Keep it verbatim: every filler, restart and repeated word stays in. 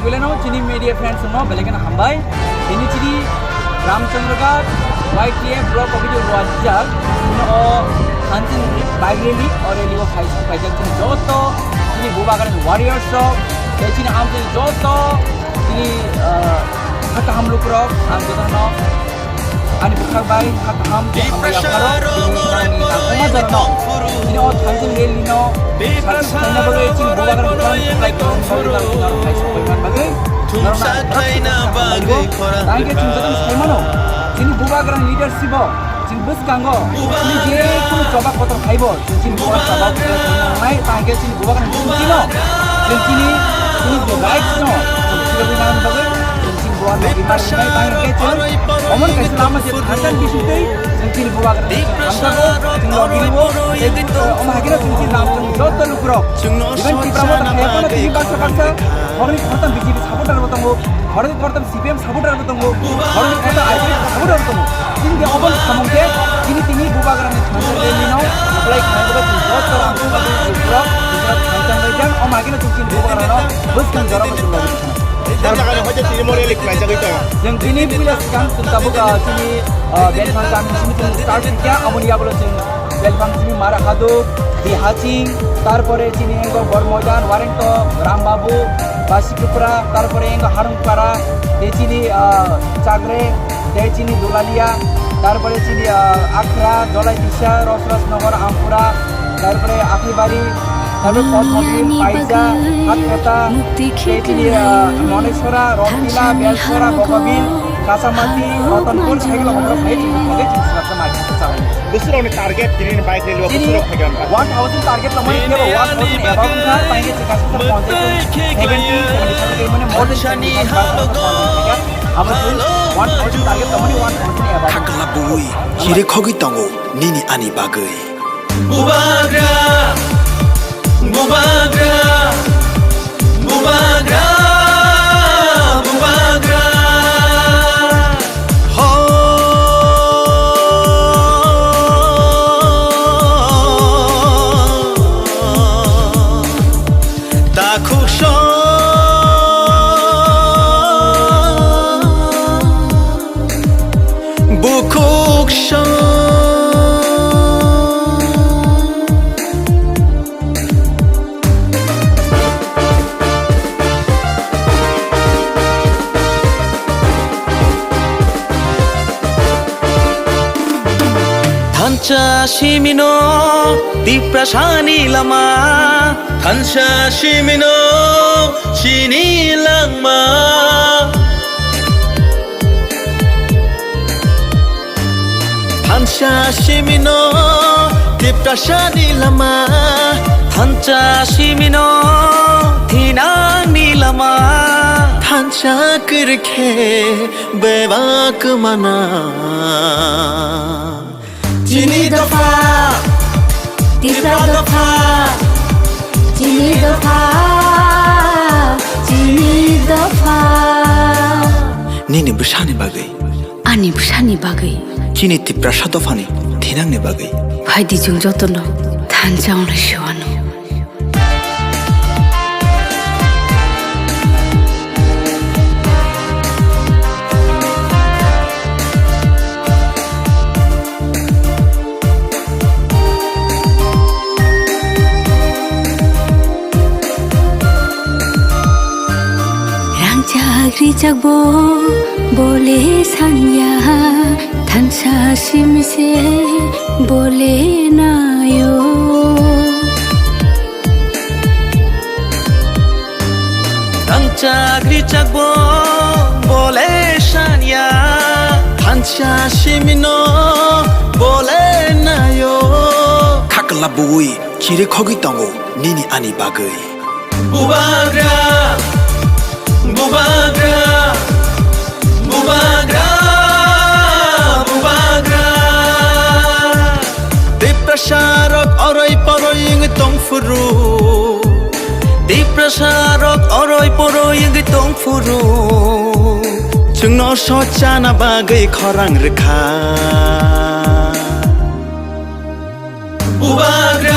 Puilano chini media friends no belai kheno hambai. Ini chini Ramchandraghat Y T F block committee rwajak. Chini o Hansen bike rally o rally o phai, phaijak chini joto chini Bubagrani warriors rok. Tei chini amchai joto chini, ah, kha kaham lukurok ang jotono ani bwkhak bai kha kaham tei hambai yapharo tini ani nangkukma jorano tini o thangjak rally no sakhna bagwi chini Bubagrani bwkhak bai tongmani bagwi norok hai sokoi man bagwi norokno ang khorang sokoi man bagwi. Tangkhe chwng jotono sai mano chini Bubagrani leadership o chini bwskango chini je kunu choba kotor phaibo chini Bubagrani choba kotor phaibo nai tangkhe chini Bubagrani chini chini chini rights no chini bagwi nang bagwi chini Bubagrani rights nai tangkhe chini Omo ni kaisa lama je thansa ni bisingtwi chwng chini Bubagrani hamjago, chwng lobby o, tei, eh, omo hai kheno chwng chini lam chwng joto lukurok. Even Tipra Motha thaiya phano chini baksa baksa horni khortam B J P supporter bo tongo, horni khortam C P M supporter bo tongo, horni khortam I P F T supporter bo tongo. Chini je obo samung je chini tini Bubagrani thansa rally no apply khlai bagwi chwng joto lam chwng bagwi lukurok, lukurok thansa bai jang, omo hai kheno chwng chini Bubagrano bwskang jorao chwng lobby. Jagani hoite tini mo rally khlaijagwi tongo. Chwng tini puila swkang chwng tabuk, ah, chini, ah, Belphang kami simi chwng start khaikha, aboni yagulo chwng Belphang simi Mara Haduk, Dihaching, tarpore chini engo Bormoidan, Warengtok, Rambabu, Basikupra, tarpore engo Harungpara, tei chini, ah, Chagre, tei chini Dulalia, tarpore chini, ah, Akhra, Jolaitisa, Rosrasnogor, Ampura, tarpore Akhibari, tarpore Podmobin, Paija, Hatkota, tei chini, ah, Monesora, Rongpila, Belsora, Bogobil, Kasamati, Rotonpur, Saikla, Hongkor, Phai, chini, Phai, chini, Srapsa, Mai, Khato, Chawai. Bwswk rokni target tini ni bike rally o bwswk rok phaiga wngkha? One thousand target tongmani kebo one thousand above wngkha, tangke chwng kaisa ponchai seventy, seventy five mane more than seventy five percent ponchai khaikha. Abo chwng one thousand target tongmani one thousand above. Khakla bui, chiri khogwi tongo nini ani bagwi. Bubagra, Bubagra, Bubagra, Bubagra. Ho. Takhuk song. Bukhuk song. Thansa simino Tiprasani lama. Thansa simino chini langma. Thansa simino Tiprasani lama. Thansa simino thinangni lama. Thansa kwrwikhe bebak mana. Chini dopha, Tipra dopha, chini dopha, chini dopha. Nini bwsani bagwi. Ani bwsani bagwi. Chini Tiprasa dophani thinangni bagwi. Phaidi chwng jotono thansa wnglai sewano. Rangchak rijak bo bole sanya, thansa simse bole nayo. Rangchak rijak bo bole sanya, thansa simino bole nayo. Khakla bui chiri khogwi tongo nini ani bagwi. Bubagra, Bubagra, Bubagra, Bubagra. Tiprasa rok oroi poroi wngwi tong phuru. Tiprasa rok oroi poroi wngwi tong phuru. Chwngno sochana bagwi khorang rwkha. Bubagra.